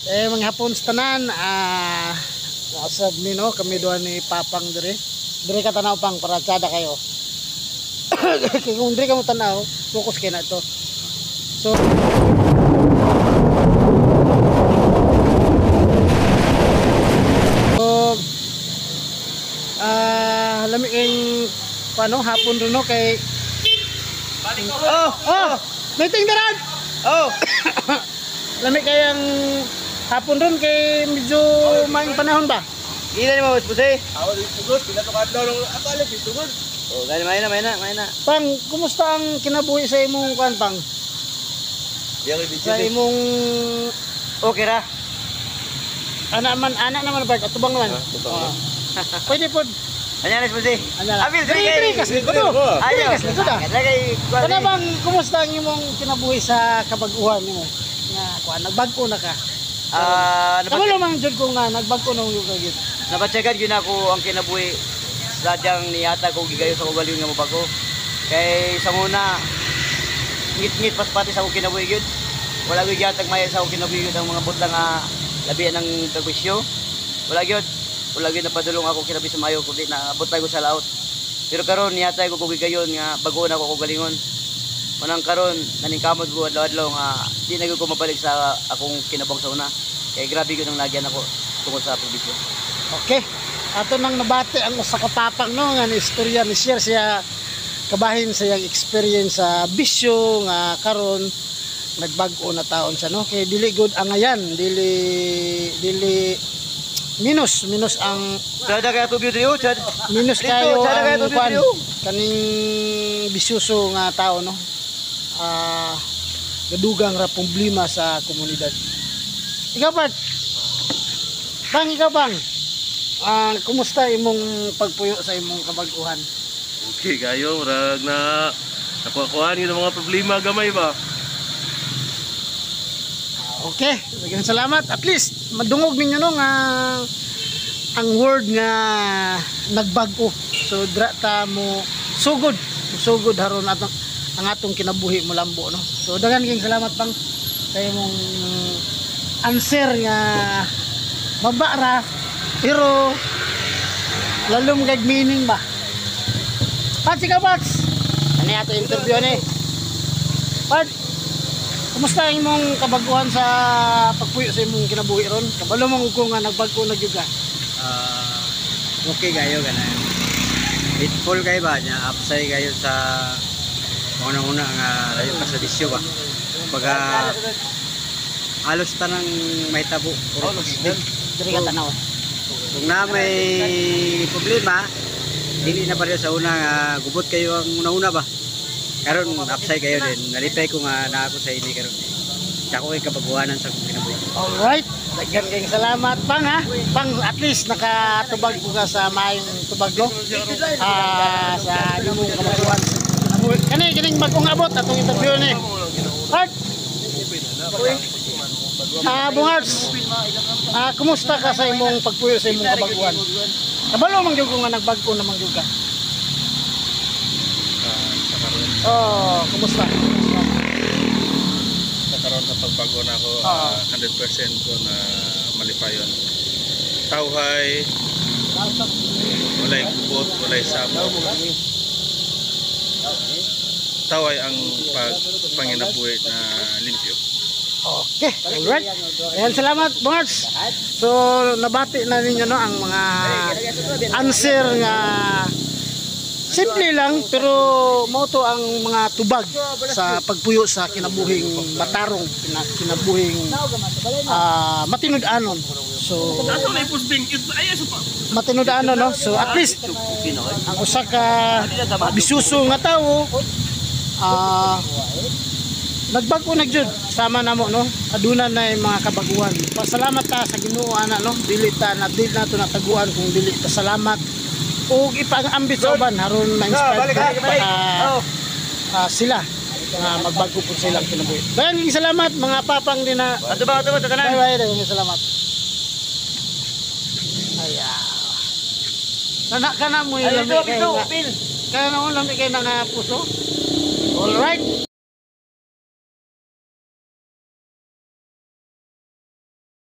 Eh, mga hapon sa tanan, asab mi, no, kami duha ni Papang dire. Dire ka tanaw, Pang, para tsada kayo. Kay kung dire ka mo tanaw, focus kay na to. So, lami kayong paano hapon ron, no, kay Oh! Oh, may tingdaran. Oh! Lami kayang hapon ron kay medyo maayong panahon ba? Gila ni mo, Boss Puse. Awa di sugod, pinatukadlaw ng ato alip sugod. Oh, gani may na, may na, may na. Pang, kumusta ang kinabuhi sa imong kuan, Pang? Yang ibig Sa imong Okay ra. ana man, ana naman part atubang naman. Atubang. Ah. Pwede pod. Anya ni Puse. Ana lang. Abil, Diri diri diri kasi likod oh. Diri Ayo. kasi likod ah. Lagay. Kana bang kumusta ang imong kinabuhi sa kabag-uhan nimo? Nga kuan, nagbag-o na ka. Kabalo man jud ko nga nagbag-o na yung kagid. Nabatyagan gyud ako ang kinabuhi sadyang nihatag ko gigayo sa ugaling nga mobago. Kay sa muna ngit-ngit paspati sa akong kinabuhi gyud. Wala gyud gihatag maya sa akong kinabuhi gyud ang mga butang nga labian ng perwisyo. Wala gyud. Wala gyud napadulong ako kinabuhi sa mayo kundi naabot ko sa laot. Pero karon nihatag ko gigayon nga bago na ako kaugalingon. Manang karon naningkamot ko adlaw-adlaw nga di na gyud ko mabalik sa akong kinabuhi sa una. Kay grabe gyud ang nagyan ako tungod sa perwisyo. Okay. Ato nang nabati ang usa ka papang, no, nga ni istorya ni share siya kabahin sa iyang experience sa bisyo nga karon nagbag-o na taon siya, no, kay dili good angayan, dili dili minus minus ang Chad kaya tubyo diri, Chad. Minus Dito, kayo tsada kayo ang tubig kwan, diri, oh. kaning bisyoso nga tao, no, gadugang ra problema sa komunidad. Ikaw, Bart, Bang, ikaw, Bang, kumusta imong pagpuyo sa imong kabag-uhan? Okay kayo, murag na nakuha-kuhaan yun ang mga problema gamay ba. Okay, daghang salamat. At least madungog ninyo, no, nga ang word nga nagbag-o. So dra ta mo sugod, sugod haron atong ang atong kinabuhi mo lambo, no. So daghan kayong salamat, Pang, sa imong answer nga baba ra pero lalom kag meaning ba. Pats, ikaw, Pats. Ano ato interview ni? Pat, kumusta ang imong kabaguhan sa pagpuyo sa imong kinabuhi ron? Kabalo man ko nga nagbag-o na gyud ka. Ah, okay kayo ganun. Grateful kayo ba niya upside kayo sa unang-una nga layo ka sa bisyo ba. Pagka halos tanang may tabo puro positive. Diri ka tanaw. Kung na may problema, dili na pareho sa una nga gubot kayo ang una-una ba. Karon upside kayo din. Nalipay ko nga naa ako sa ini karon. Dako kay kabaguhanan sa akong kinabuhi. Alright. Daghan kayong salamat, Pang, ha. Pang, at least nakatubag ko ka sa maayong tubag, no. Sa imong kabaguhan sa kinabuhi. Kani kining bagong abot atong interview ni. Art. Bungards. Kumusta ka sa imong pagpuyo sa imong kabaguhan? Kabalo man gyud ko nga nagbag-o naman gyud ka. Sa karon, Oh, kumusta? Kumusta? sa karon sa pagbago na ako, 100% ko na malipayon. Tawhay, walay kubot, walay sabot. Tawhay ang pagpanginabuhi na limpyo. Okay, alright. Ayan, salamat, Bungards. So, nabati na ninyo, no, ang mga answer nga simple lang pero mao to ang mga tubag sa pagpuyo sa kinabuhing matarong, kinabuhing matinud-anon. So, matinud-anon, no? So, at least ang usa ka bisuso nga tawo nagbag-o na jud sama namo, no, aduna na yung mga kabaguhan. Pasalamat ta sa Ginoo ana, no, dili ta na dili nato nataguan kung dili ta salamat ug ipaambit sa uban aron ma-inspire Balik, balik, balik. Sila nga magbago po sa ilang kinabuhi. Daghang salamat, mga papang din na. Ato ba, ato ba, Bye tanan. bye, daghang salamat. Ay, kana kana mo Ay, yung ito, lami kay ito, nga pil. kana mo lami kay nga puso. All right.